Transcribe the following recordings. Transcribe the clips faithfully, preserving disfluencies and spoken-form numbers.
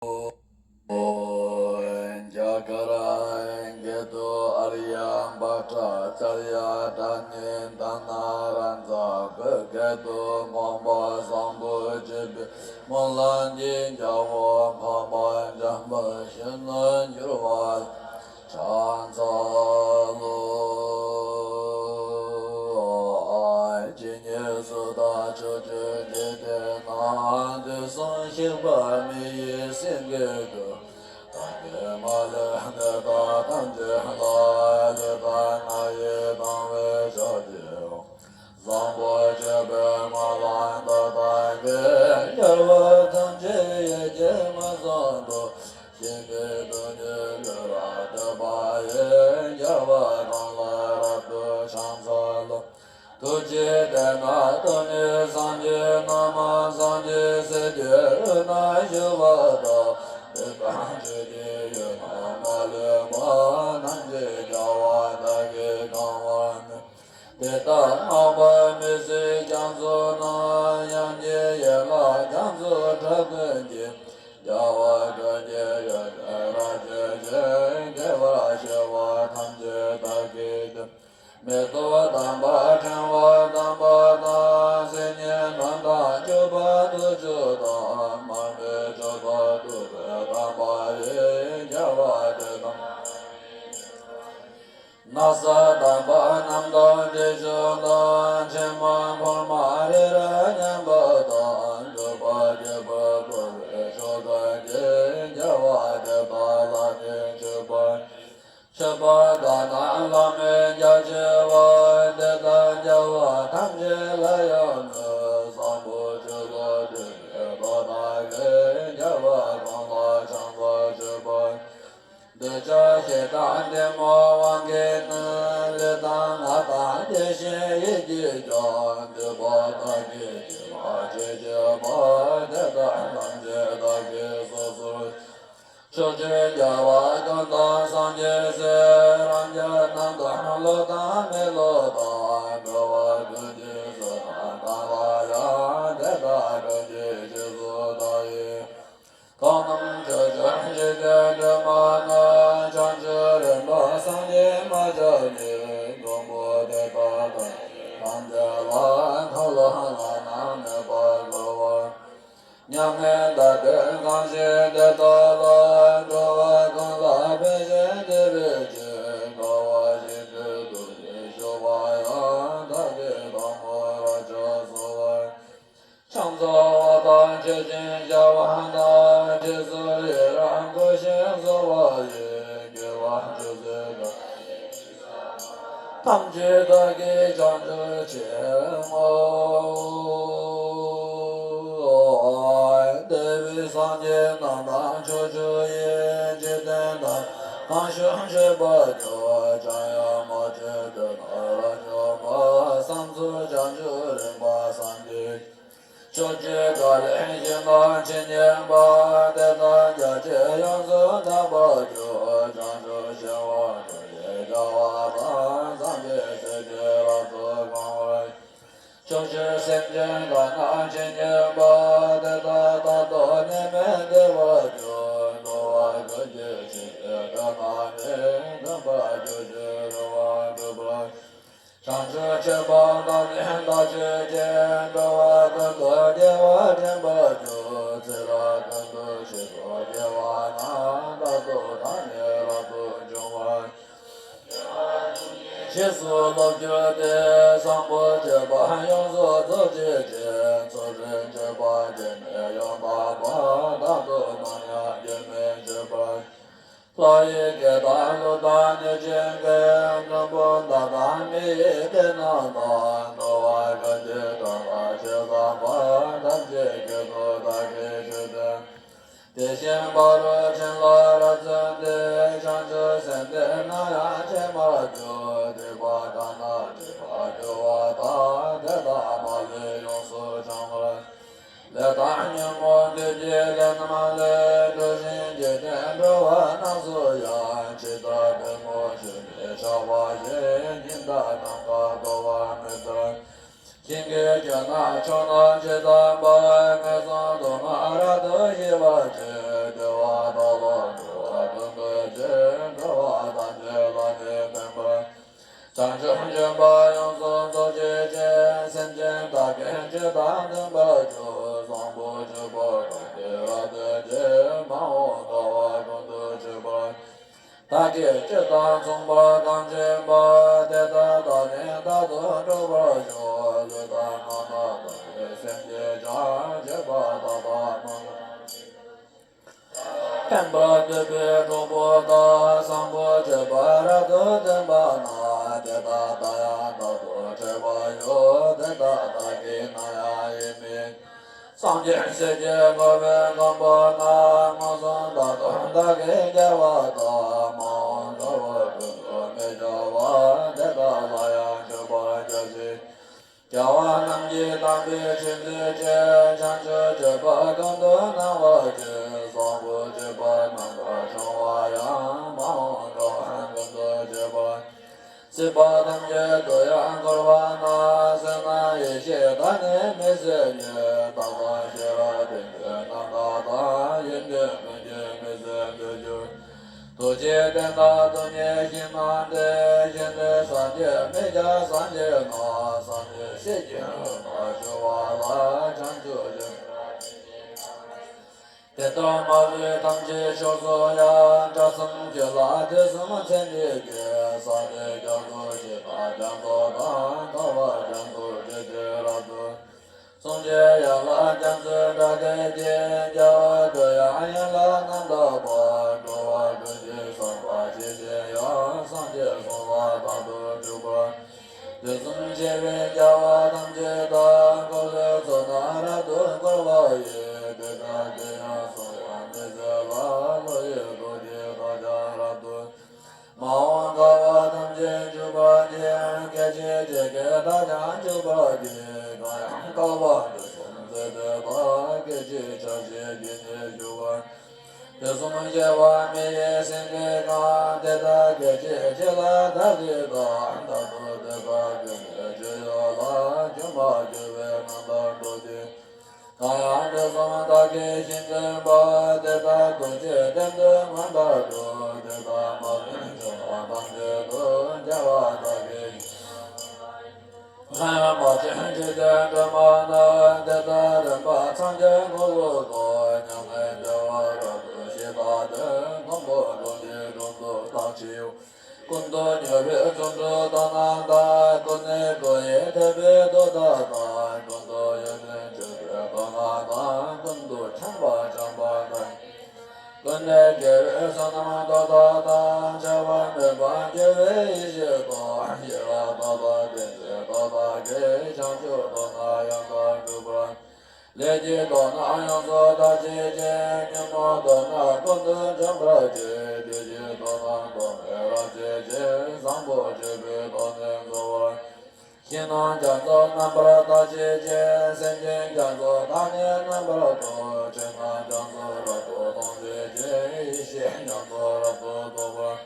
རྒྱ་གར་སྐད་དུ། ཨཱརྱ་བྷ་ཏྲ་ཙརྱ་དྲ་ནི་དྷ་ན་རཱ་ཛ། བོད་སྐད་དུ། མགོན་པོ་བཟང་པོ་སྤྱོད་པའི་སྨོན་ལམ་གྱི་རྒྱལ་པོ་འཕགས་པ་འཇམ་དཔལ་གཞོན་ནུར་གྱུར་པ། ཕྱག་འཚལ་ལོ། ཇི་སྙེད་སུ་དག་ཕྱོགས་བཅུའི་འཇིག་རྟེན་ན། དུས་གསུམ་གཤེགས་པ་མི་ཡི་སེང་གེ་སྟོན། བདག་གིས་མ་ལུས་འདི་དག་ཐམས་ཅད་ལ། ལེགས་དང་ནོར་གྱིས་གང་བའི་ཕྱག་རྒྱའོ། བཟང་པོ་སྤྱོད་པའི་སྨོན་ལམ་མཐའ་དག་གིས། རྒྱལ་བ་ཐམས་ཅད་ཡིད་ཀྱིས་མངོན་སུམ་དུ། ཞིང་གི་རྡུལ་སྙེད་ལུས་ལ་བཏུད་པ་ཡི། རྒྱལ་བ་གང་ལ་རབ་ཏུ་ཕྱག་འཚལ་ལོ། ཐུགས་རྗེའི་གཏེར་ན་ཐོགས་ནས་སངས་རྒྱས་རྣམས། སངས་རྒྱས་སྲས་ཀྱི་དབུས་ན་བཞུགས་པ་དང་། དེ་དག་ཆོས་ཀྱི་དབྱིངས་རྣམས་མ་ལུས་པ། ཐམས་ཅད་རྒྱལ་བ་དག་གིས་གང་བར་མོས། དེ་དག་སྔགས་པ་མི་བཟད་རྒྱ་མཚོ་རྣམས། དབྱངས་ཀྱི་ཡན་ལག་རྒྱ་མཚོ་ཁྲག་འཐུང་གིས། རྒྱལ་བ་ཀུན་གྱི་ཡོན་ཏན་རབ་བརྗོད་ཅིང་། དགེ་བ་སྐྱེ་བོ་ཐམས་ཅད་བདག་གིས་ཀྱང་། མེ་ཏོག་དམ་པ་ཕྲེང་བ་དམ་པ་དང་། སིལ་སྙན་རྣམས་དང་བྱུག་པ་དུག་ཆུ་དང་། མར་མེ་མཆོད་པ་ཏུ་རེ་དམ་པ་ཡིས། རྒྱལ་བ་དེ་དག་ན་བཟའ་དམ་པ་རྣམས་དང་། དྲི་ཆུ་དང་། ཕྱེ་མ་ཕུར་མ་རི་རབ་མཉམ་པ་དང་། བདུག་པ་སྐྱེ་བོ་ཕོ་བའི་མཆོག་ཐམས་ཅད། རྒྱལ་བ་དེ་དག་ལ་ནི་མཆོད་པ། མཆོད་པ་དག་རྣམས་བླ་མེད་རྒྱ་ཆེ་བ། དེ་དག་རྒྱལ་བ་ཐམས་ཅད་ལ་ཡང་མོས། བཟང་པོ་སྤྱོད་ལ་སྤྱོད་པའི་བློ་དག་གིས། རྒྱལ་བ་གང་ལ་ཕྱག་འཚལ་མཆོད་པ། འདོད་ཆགས་ཞེ་སྡང་གཏི་མུག་དབང་གིས་ནི། ལུས་དང་ངག་དང་དེ་བཞིན་ཡིད་ཀྱིས་ཀྱང་། འདོད་པ་དག་གིས་སྐྱེ་བ་སྤྱོད་བྱེད་པ། དེ་དག་ཐམས་ཅད་བདག་གིས་སོ་སོར་ཕྱོགས་བཅུའི་རྒྱལ་བ་ཀུན་དང་སངས་རྒྱས་སྲས། རང་རྒྱལ་རྣམས་དང་བློ་དང་མི་བློ་དང་། འགྲོ་བ་ཀུན་གྱི་བསོད་ནམས་དག་ལ་ཡང་། དེ་དག་ཀུན་གྱི་རྗེས་སུ་བདག་ཡི་དག་སྣང་ཕྱོགས་བཅུར་བཞུགས་པའི་སྒྲོན་མ་རྣམས། བྱང་ཆུབ་རིམ་པ་སངས་རྒྱས་མ་ཆགས་ཉིད། མགོན་པོ་དེ་དག་ཐམས་ཅད་ལ་མཐོལ་ལོ་བརླག་རྣམས་མེད་པར་གསོལ་བ། མྱ་ངན་འདའ་སྟོན་གང་བཞེད་དེ་དག་ལ། འགྲོ་བ་ཀུན་ལ་ཕན་ཞིང་བདེ་བའི་ཕྱིར། དགའ་བ་བཞིན་དུ་ཐུགས་རྗེས་བཞུགས་པ་ཡང་། བདག་གིས་བདག་མོར་ཕྱག་འཚལ་ལོ། ཕྱག་འཚལ་བ་དང་མཆོད་ཅིང་བཤགས་པ་དང་། རྗེས་སུ་ཡི་རང་བསྐུལ་ཞིང་གསོལ་བ་ཡི། དགེ་བ་ཅུང་ཟད་དག་ཐམས་ཅད་བདག་གིས་བྱང་ཆུབ་ཕྱིར་བསྔོ། འདས་པའི་སངས་རྒྱས་རྣམས་དང་ཕྱོགས་བཅུ་ཡི། འཇིག་རྟེན་དང་གང་བཞུགས་མཆོད་པར་གྱུར། ཅང་ཡང་མ་མཆིས་དེ་དག་རབ་མཆོད་པ། བསམ་རྫོགས་བྱང་ཆུབ་རིམ་པ་སངས་རྒྱས། ཕྱོགས་བཅུའི་བཀའ་ལས་གཞན་དག་ཇི་སྙེད་པ། དེ་དག་རྒྱ་ཆེར་ཡོངས་སུ་དག་པར་གྱུར། བྱང་ཆུབ་ཤིང་དབང་ཕྱོགས་བཅུའི་རྒྱལ་བ་དང་། སངས་རྒྱས་སྲས་ཀྱིས་རབ་ཏུ་གང་བར། ཕྱོགས་བཅུའི་སེམས་ཅན་གང་རྣམས་ཇི་སྙེད་པ། དེ་དག་རྟག་ཏུ་ནད་མེད་བདེ་བར་གྱུར། འགྲོ་བ་ཀུན་གྱི་ཕྱིར་དེ་དག་རྣམས་ནི། མངོན་པར་བསྒྱུར་ཞིང་རིམ་པར་བསྒྲུབ་པར། བྱང་ཆུབ་སྤྱོད་པ་དང་ནི་བདག་སྤྱོད་ཅིང་། འགྲོ་བ་ཀུན་ཏུ་བདེ་བ་འདྲེན་པར་འགྱུར། ཚེ་རབས་ཀུན་ཏུ་ཆོས་སུ་སྐྱེ་བ་རྣམས། རྟག་ཏུ་བདག་ནི་རབ་ཏུ་འབྱུང་བར། རྗེས་སུ་སློབ་གྱུར་ཏེ། བཟང་པོ་སྤྱོད་པ་ཡོངས་སུ་རྫོགས་བྱེད་ཅིང་། ཚུལ་ཁྲིམས་སྤྱོད་པ་དེ་ནི་ཡང་དག་པ། རྟག་ཏུ་ནམ་ཡང་སྐྱོན་མེད་སྤྱོད་པར། ལྷ་ཡི་སྐད་དང་ཀླུ་དང་གནོད་སྦྱིན་སྐད། མགྲོན་པོ་དག་དང་མི་ཡི་སྐད་རྣམས་དང་། འགྲོ་བ་ཀུན་གྱི་སྒྲ་སྐད་ཆོས་བཟང་པོ། ཐམས་ཅད་སྐད་དུ་བདག་གིས་ཆོས་བསྟན། དེ་བཞིན་ཕ་རོལ་ཕྱིན་ལ་རབ་བརྩོན་ཏེ། བྱང་ཆུབ་སེམས་དེ་ནམ་ཡང་བརྗེད་མ་གྱུར། སྡིག་པ་དག་ན་སྒྲིབ་པ་སྐྱེ་བ་དང་། དེ་དག་མ་ལུས་ཡོངས་སུ་བྱང་བར། ལས་དང་ཉོན་མོངས་བདུད་ཀྱི་ལས་རྣམས་ལས། གྲོལ་ཞིང་འཇིག་རྟེན་འགྲོ་བ་རྣམས་སུ་ཡང་། འཆི་བདག་པད་མོ་ཆོས་ཉིད་ཤར་བ་ཡི། ཉི་ཟླ་ནམ་མཁའ་འགྲོ་བ་མི་ལྟར། ཞིང་གི་རྒྱུད་ན་ཕྱོགས་རྣམས་ཇི་ལྟ་བར། ངན་སོང་སྡུག་བསྔལ་རབ་ཏུ་ཞི་བར་བྱེད། བདེ་ བདག་གིས་ཅི་ལྟར་མཚུངས་པ་དང་བཅས་པ། དེ་ལྟར་བདག་ནི་རྟག་ཏུ་སྒྲུབ་པར་ཤོག་ལུས་དང་ངག་དང་སེམས་ཀྱིས་ཀྱང་བྱས་པ་དག་དང་མ་འདྲ། ཕན་པར་འདོད་པའི་གྲོགས་པོ་དག་བཟང་པོ་སྤྱོད་པ་རབ་ཏུ་བསྟན་པ་ན། དེ་དག་ད་ཡང་རྟག་ཏུ་འཕྲད་པར་ཤོག་དེ་དག་བདག་གིས་ནམ་ཡང་ཡིད་མི། སངས་རྒྱས་སྲས་ཀྱིས་གོ་བའི་དགོངས་པ་ན། མངོན་སུམ་རྟག་ཏུ་བདག་གིས་རྒྱལ་བ་དག་མ་འོངས་འགྲོ་བ་ཀུན་ཏུ་མི་སྐྱོ་བ། དེ་དག་ལ་ཡང་མཆོད་པར་བྱ་ཞིང་། རྒྱལ་བ་རྣམས་ཀྱི་དམ་པའི་ཆོས་འཛིན་ཅིང་། བྱང་ཆུབ་སྤྱོད་པ་ཀུན་ཏུ་སྣང་བར་བྱེད། བཟང་པོ་སྤྱོད་པ་རྣམ་པར་སྦྱོང་བ་ཡང་། མ་འོངས་འགྲོ་བ་ཀུན་ཏུ་སྤྱད་པར། སྲིད་པ་ཐམས་ཅད་དུ་ཡང་འཁོར་བ་ན། བསོད་ནམས་ཡེ་ཤེས་དག་ནི་མི་ཟད་ཉེར། དག་དང་ཤེས་རབ་ཏིང་འཛིན་རྣམ་དག་དང་། ཡོན་ཏན་ཀུན་གྱི་མི་ཟད་འདོད་འཇོ། ཐུགས་རྗེའི་བསྟན་དང་སྟོང་ཉིད་ཞིང་རྣམས་ཏེ། གཞན་དོན་སངས་རྒྱས་མི་བྱ་སངས་རྒྱས་རྣམས། སངས་རྒྱས་སྲས་ཀྱི་དབུས་ན་བཞུགས་པ་ལ། བྱང་ཆུབ་སེམས་དཔའ་དེ་ལྟར་མ་ལུས་ཐམས་ཅད་ཕྱོགས་སུ་ཡང་། སྐྲ་གསུམ་གྱི་ལ་དུས་གསུམ་མཚན་ཉིད་ཀྱིས། སངས་རྒྱས་རྒྱ་མཚོ་ཞིང་དང་རྒྱ་མཚོ་དང་། འཁོར་བ་རྒྱ་མཚོ་སྐད་ཅིག་རབ་ཏུ། གསུང་གཅིག་ཡན་ལག་རྒྱ་མཚོའི་སྒྲ་སྐད་ཀྱིས། རྒྱལ་བ་ཀུན་དབྱངས་ཡན་ལག་རྣམ་དག་པ། འགྲོ་བ་ཀུན་གྱི་བསམ་པ་ཇི་བཞིན་དབྱངས། སངས་རྒྱས་གསུང་ལ་རྟག་ཏུ་འཇུག་པར། དུས་གསུམ་གཤེགས་པའི་རྒྱལ་བ་ཐམས་ཅད་དང་། འཁོར་ལོའི་ཚོགས་རྣམས་རབ་ཏུ་བསྐོར་བ་ཡི། དེ་དག་གི་ཡང་གསུང་དབྱངས་མི་ཟད་ལ། བློ་ཡི་རྡོ་རྗེ་དག་ཀྱང་རབ་ཏུ། མ་འོངས་འཁོར་བ་ཐམས་ཅད་འཇུག་པར་བགྱི། སྐད་ཅིག་གཅིག་གིས་བདག་ཀྱང་འཇུག་པར་བགྱི། གང་ཡང་བསྐལ་པ་དུས་གསུམ་ཚེ་འདས་དག་སྐད་ཅིག་ཆར་ཞིག་གིས་ནི་འཇུག་པར། དུས་གསུམ་གཤེགས་པ་མི་ཡི་སེང་གེ་གང་། དེ་དག་སྐད་ཅིག་གཅིག་ལ་བདག་གིས་བལྟ། རྟག་ཏུ་བདེན་པར་གྱུར་པའི་སྤྱོད་ཡུལ་ལ། སྒྱུ་མར་གྱུར་པའི་རྣམ་པར་འགྲོ་འདི། གང་ཡང་དུས་གསུམ་བདག་གིས་ཤིན་ཏུ་བལྟ། དེ་དག་ཐུགས་རྗེའི་སྟེང་དུ་མངོན་པར་བསྒྲུབ། དེ་དག་མ་ལུས་འབྱུང་བ་ཐམས་ཅད་དུ། རྒྱལ་བ་བདག་གིས་ཡང་མ་བྱོན་འཇིག་རྟེན་དྲི་མ་ནི། དེ་དག་རིམ་པ་ཐམས་ཅད་འཁོར་ལོ་བསྐོར། མྱ་ངན་འདས་པ་རབ་ཏུ་ཞི་བ་དེར། མགོན་པོ་འགྲོ་འདིའི་དྲུང་དུ་བདག་མཆིའོ། ཀུན་ཏུ་མྱུར་བའི་ཚོགས་དྲུག་དག་རྣམས་དང་། ཀུན་ནས་བསྐོར་ཡི་ཐེག་པའི་རྡོ་དག་དང་། ཀུན་ཏུ་ཡོན་ཏན་ཆོས་སྐུའི་རྡོ་རྣམས་དང་། ཀུན་ཏུ་འཁྱམས་པ་འཁྱམས་པ་དག་ཀུན་ནས་རྒྱལ་བའི་བསོད་ནམས་རྡོ་དག་དང་། ཆགས་པ་མེད་པར་རྒྱལ་བའི་ཡེ་ཤེས་དང་། ཡེ་ཤེས་རྟོག་པ་ཏིང་འཛིན་རྡོ་དག་གིས། བྱང་ཆུབ་རྡོ་རྣམས་ཡང་དག་འགྲུབ་པར། ལས་ཀྱི་རྡོ་རྣམས་ཡོངས་སུ་དག་བྱེད་ཅིང་། ཉོན་མོངས་རྡོ་རྣམས་ཀུན་ཏུ་འཇོམས་པར་བྱེད། བདེ་གཤེགས་རྡོ་རྣམས་སྟོབས་ལྡན་རབ་བྱེད་ཅིང་། བཟང་པོ་སྤྱོད་པའི་རྡོ་ནི་རྫོགས་པར། ཞིང་རྣམས་རྒྱ་མཚོ་རྣམ་པར་དག་བྱེད་ཅིང་། སེམས་ཅན་རྒྱ་མཚོ་དག་ནི་རྣམ་པར་དག་ཆོས་རྣམས་རྒྱ་མཚོ་རབ་ཏུ་མཐོང་བྱེད་ཅིང་། ཡེ་ཤེས་རྒྱ་མཚོ་རབ་ཏུ་རྫོགས་པར།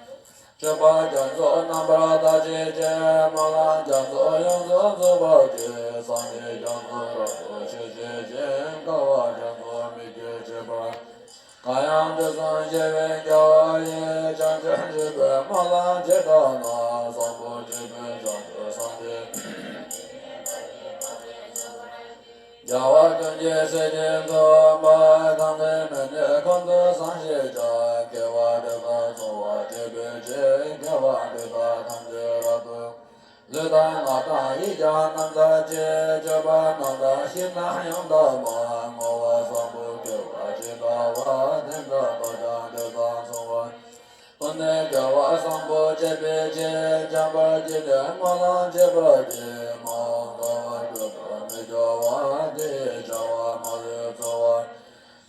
སྤྱོད་པ་རྒྱ་མཚོ་རྣམ་པར་དག་བྱེད་ཅིང་། སྨོན་ལམ་རྒྱ་མཚོ་ཡོངས་སུ་རྫོགས་པར་བྱེད། སངས་རྒྱས་རྒྱ་མཚོ་རབ་ཏུ་ཆེ་བྱེད་ཅིང་། དགའ་བ་རྒྱ་མཚོ་མི་སྐྱོ་བྱེད་པ། གང་ཡང་དུས་གསུམ་གཤེགས་པའི་རྒྱལ་བ་ཡི། བྱང་ཆུབ་སྤྱོད་པའི་སྨོན་ལམ་ཇི་ལྟར་ན། བཟང་པོ་སྤྱོད་པས་བྱང་ཆུབ་སངས་རྒྱས། རྒྱལ་བ་ཀུན་གྱི་སྲས་ཀྱི་མཛོད་པ། གང་ལས་མི་ནུས་ཁོང་དུ་བཟང་ཞེས་བྱ། དགེ་བ་འདི་དག་རྫོགས་པར་བྱེད་པའི་ཕྱིར། དགེ་བ་འདི་དག་ཐམས་ཅད་རབ་ཏུ། ལུས་དང་ངག་དང་ཡིད་ཀྱང་རྣམ་དག་བྱེད། སྤྱོད་པ་རྣམ་དག་ཞིང་རྣམས་ཡང་དག་པ། བསྔོ་བ་བཟང་པོ་དགེ་བ་ཇི་ལྟ་བ། དེ་འདྲ་བདག་ཀྱང་དེ་དག་མཚུངས་པར། ཀུན་ནས་དགེ་བ་བཟང་པོ་སྤྱད་པའི་ཕྱིར། འཇམ་དཔལ་གྱི་ལུས་སྨོན་ལམ་བྱེད་པར་བགྱི། མ་འོངས་འཁོར་བ་ཀུན་ཏུ་མི་སྐྱོ་བ། དེ་ཡི་བྱ་བ་མ་ལུས་རྫོགས་པར།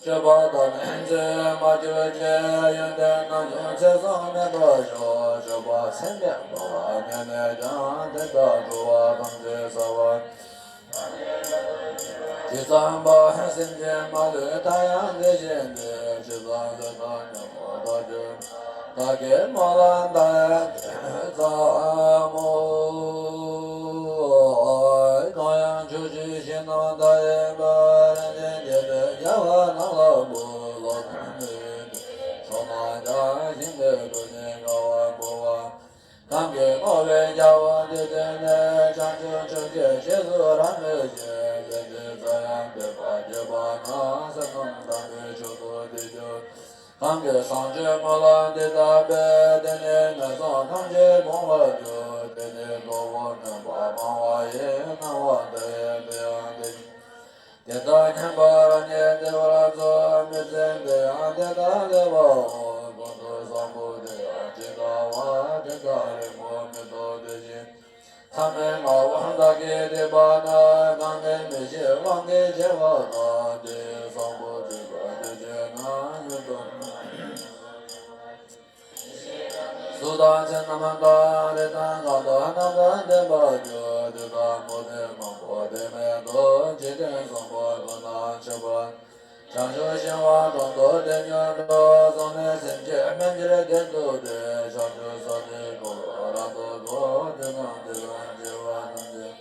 སྤྱོད་པ་དག་ནི་འཚེ་བར་མ་གྱུར་ཅིག་ཡོན་ཏན་རྣམས་ཀྱང་ཚེ་གཟུང་མེད་པར་ཤོག་སྤྱོད་པ་ཚད་མེད་འགྲོ་བ་ནས་ནས་ཀྱང་། དེ་དག་འགྲོ་བ་ཐམས་ཅད་ཟ་བར། ཇི་ཙམ་པ་སེམས་ཅན་མ་ལུས་མཐའ་ཡང་འདས་ཤིང་ཏེ། ཇི་ཙམ་ལུས་དང་ཉོན་མོངས་དག་གྱུར། བདག་གིས་སྨོན་ལམ་མཐའ་ཡས་དེ་ཙམ་མོ། གང་ཡང་ཕྱོགས་བཅུའི་ཞིང་རྣམས་མཐའ་ཡས་པ། རིན་ཆེན་གྱི་དོན་རྒྱལ་བ་རྣམས་ལ་འབུལ་ལོ། ཕྱོགས་རྣམས་ཀྱང་ཞིང་དེར་ཀུན་ནས་དགའ་བ་འབུལ་བ། གང་གིས་བསྔོ་བའི་རྒྱལ་པོ་འདི་བཏུད་ནས། བྱང་ཆུབ་མཆོག་གི་རྗེས་སུ་རབ་མོས་ཤིང་། དེ་འདྲའི་ཚེ་ཡང་དད་པ་བསྐྱེད་པ་ན། བསོད་ནམས་དམ་པའི་མཆོག་ཏུ་འདི་འགྱུར། གང་གིས་བཟང་སྤྱོད་སྨོན་ལམ་འདི་བཏབ་པས། དེ་ནི་ངན་སོང་ཐམས་ཅད་སྤོང་བར་འགྱུར། དེ་ནི་གཙོ་བོ་ནོན་པ་སྤང་བ་ཡིན། སྣང་བ་མཐའ་ཡས་དེ་ཡང་དེ་བཞིན། དེ་དག་མཉམ་པར་ཉིད་བདེ་བར་གསུངས། མི་ཚེ་འདི་ཡང་དེ་དག་ལེགས་པའོ། གོང་དུ་བཟང་པོ་དེ་ཡང་ཇི་ལྟ་བ། དེ་དག་རིང་པོ་མི་ཐོགས་དེ་བཞིན། མཚམས་མེད་ལྔ་པོ་བདག་གིས་བསྡིགས་པ་ན། གང་གིས་མི་ཤེས་དབང་གིས་བྱས་པ་དག། དེ་བཟང་པོ་དེ་དག་དེ་བྱས་ན། མྱུར་དུ་གཟུགས་དང་ཅི་རྣམས་དང་། རིགས་དང་ཁམས་དང་རྣམ་པར་ལྡན་པར་འགྱུར། དེ་དག་མུ་སྟེགས་མང་པོ་དེ་མེད་དོ། འཇིག་རྟེན་བཟང་པོ་ཀུན་དང་ཕྱུག་པ། བྱང་ཆུབ་ཤིང་དབང་དྲུང་དུ་དེ་མྱུར་འགྲོ། བཟང་ནི་སེམས་ཅན་མི་འགྱུར་གཏན་དུ་བདེ། བྱང་ཆུབ་སེམས་ནི་འཁོར་ལོ་རབ་ཏུ་བསྐོར། དེ་དང་དེ་དང་བཅས་པ་རྣམས་ཀྱིས།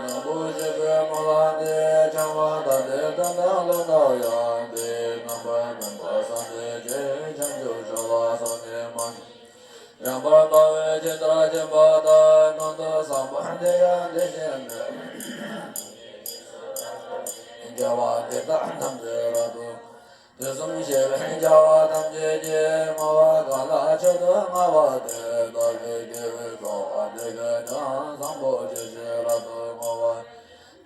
བཟང་པོ་སྤྱོད་པའི་སྨོན་ལམ་འདི། བྱང་བ་དག་བདེ་དོན་དང་ལོ་ན་ཡང་། དེའི་རྣམ་པར་སྨིན་པ་བསམ་གཏན་བཞི། བྱང་ཆུབ་མཆོག་ལ་སོགས་ནི་མ། རིམ་པར་བབས་པས་ཇི་ལྟར་མཁྱེན་པ་དང་། གོང་དུ་བཟང་པོ་འདི་ཡང་དེ་བཞིན་ཏེ། དགེ་བ་འདི་དག་ཐམས་ཅད་རབ་ཏུ། དུས་གསུམ་གཤེགས་པའི་རྒྱལ་བ་ཐམས་ཅད་ཀྱིས། བསྔོ་བ་གང་ལ་མཆོག་ཏུ་བསྔགས་པ་དེས། བདག་གི་དགེ་བའི་རྩ་བ་འདི་གས་ཀྱང་། བཟང་པོ་སྤྱོད་ཕྱིར་རབ་ཏུ་བསྔོ་བ།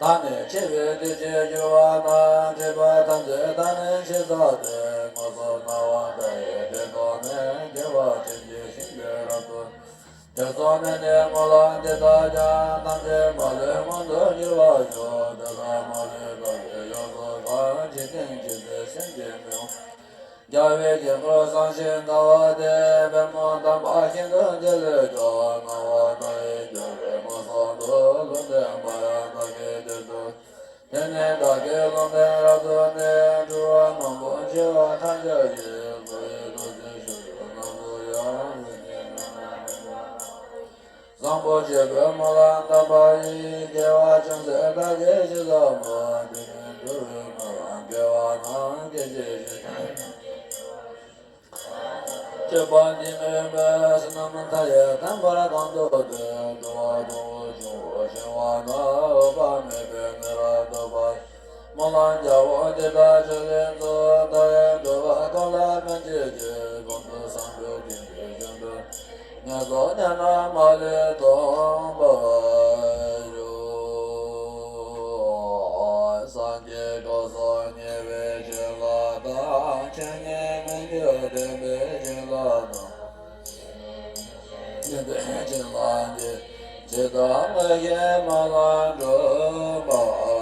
བདག་ནི་འཆི་བའི་དུས་ཀྱི་རྒྱུ་བ་ན། སྒྲིབ་པ་ཐམས་ཅད་དག་ནི་ཕྱིར་བསལ་ཏེ། སྔོན་བསོད་ནམས་དག་ཡིས་དེ་ཐོབ་ནས། དགེ་བ་ཅན་གྱི་ཞིང་དེ་རབ་ཏུ། དེ་ཚོགས་ནི་ནི་སྨོན་ལམ་འདི་དག་ཀྱང་། ཐམས་ཅད་མ་ལུས་མངོན་དུ་འགྱུར་བར་ཤོག་དེ་དག་མ་ལུས་དགའ་བའི་ཡུལ་དུ་གང་། འཇིག་རྟེན་གྱི་ཚེ་སེམས་ཅན་མི་འོང་། རྒྱལ་བའི་དཀྱིལ་འཁོར་བཟང་ཞིང་དགའ་བ་དེར། པདྨོ་དམ་པ་ཤིན་ཏུ་མཛེས་པས་ཀྱང་། སྣང་བ་མཐའ་ཡས་རྒྱལ་བའི་ངོས་བཟང་དུ། ལུང་བསྟན་པ་ཡང་བདག་གིས་དེར་ཐོབ། དེ་ནས་བདག་གིས་ལུང་བསྟན་རབ་ཏུ་ནི། འགྲོ་བ་མང་པོ་འཆི་བ་ཐམས་ཅད་ཀྱི། འཁོར་བའི་རྡོ་རྗེ་ཤུགས་ཀྱིས་རྣམ་རྟོག་ཡལ། བཟང་པོ་སྤྱོད་པའི་སྨོན་ལམ་བཏབ་པ་ཡིས། དགེ་བ་ཅུང་ཟད་བདག་གིས་ཅི་བསགས་པ། དེ་ནི་འགྲོ་བའི་ངང་དགེ་བ་རྣམས། སྐད་ཅིག་གིས་སྤྱོད་པ་འདི་མེད་པས། བསོད་ནམས་མཐའ་ཡས་ཐེམ་པར་གང་དུ་བསྟེན། འགྲོ་བ་གྲོགས་པོ་ཆུང་བོ་ཤི་བ་ན། འོད་དཔག་མེད་པའི་ངོས་རབ་ཏུ་འཕགས། སྨོན་ལམ་རྒྱལ་པོ་འདི་དག་ཕྱོགས་ལས་མཛོད། མཐའ་ཡས་འགྲོ་བ་ཀུན་ལ་ཕན་བྱེད་ཅིང་། གོང་དུ་བཟང་སྤྱོད་ཀྱི་འདུས་བྱས་འགྲོ། ངན་སོང་གནས་རྣམས་མ་ལུས་སྟོངས་པར་ཤོག་སངས་རྒྱས་སྐུ་གསུམ་མཉེས་པའི་བྱིན་རླབས་དང་། ཆོས་ཉིད་མི་འགྱུར་བདེན་པའི་བྱིན་རླབས་དང་། ཉན་ཐོས་བྱིན་རླབས་ཀྱིས། ཇི་ལྟར་བསྔོས་བཞིན་སྨོན་ལམ་འགྲུབ་པར།